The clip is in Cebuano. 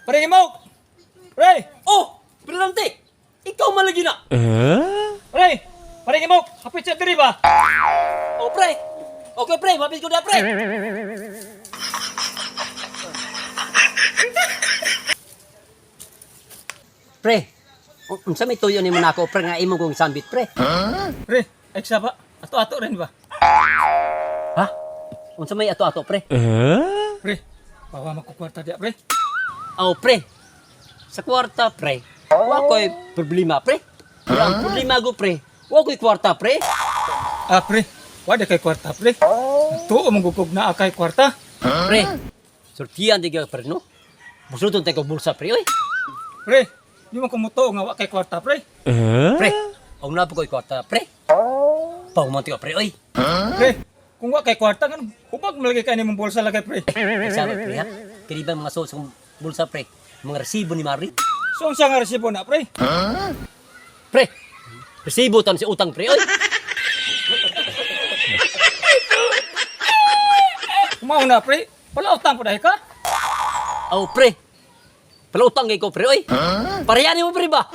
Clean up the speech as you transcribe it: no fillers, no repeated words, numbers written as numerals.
Pre mo. Pre! Oh, Brilante! Ikaw malagi na. Pre! Pare mo, hapit sa diri ba? Oh, pre. Okay, pre. Mapit ko na, pre. Pre, unsa may tuyo ni Monaco, pre, nga imo kong sambit, pre? Pre, ay sa ba? Ato-ato rin ba? Ha? Unsa may ato-ato, pre? Pre, bawa magkukwarta diya, pre. Oh, pre. Sa kwarta, pre. Wa ko'y problema, pre. Pero ang problema ko, pre, wa ko'y kwarta, pre. Ah, pre, wala kay kwarta, pre. Tuo mong gugog na akay kwarta. Pre, sortiyan di ka, pre, no? Busuton tayo kong bulsa, pre, oy. Pre, di mo kumutuo nga wa kay kwarta, pre. Pre, ang napo ko'y kwarta, pre. Pahumanti ka, pre, oy. Pre, kung wa kay kwarta, ganun, hubag malagay ka nimong bulsa lagay, pre. Sabi, pre, ha? Kini ba mga suot sa kong bulsa, pre? Mga resibo ni Mari. So, unsa nga resibo na, pre? Pre, resibo tan si utang, pre, oy. Kumaon na, pre. Pala utang po dahil ka? Aw, pre. Pala utang kay ko, pre, oy. Parehan mo, pre, ba?